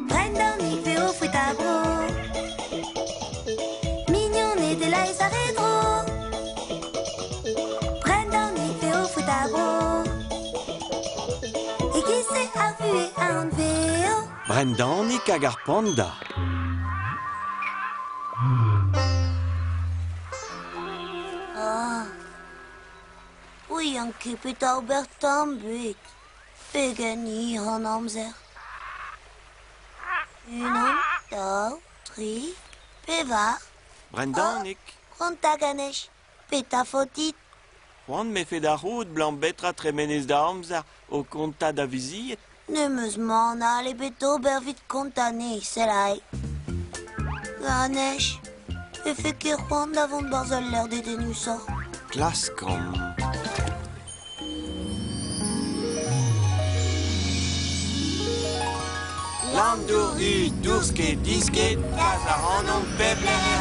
Brendanig veo fouet a bro. Mignoned e laez ar e dro. Brendanig veo fouet a bro. E giz-se ar vuhez a anveo. Brendanig hag ar panda. Ah. Ouian ket petra ober tamm ebet. Pegen hir an amzer. Unan, daou, tri, pevar. Brendanig. C'hoant ganech. Petra faot dit? C'hoant 'mefe da c'hoût 'blam betra tremenez da amzer o kontañ da vizied. Ne 'meus mann all ebet d'ober 'vit kontañ 'ne, sell aze. Ganech, 'vefe ket c'hoant da vont 'barzh ul lec'h dedennusoc'h. Klaskomp. Lamm dour-du, dour-sked, disked, kas ac'hanomp pep lec'h.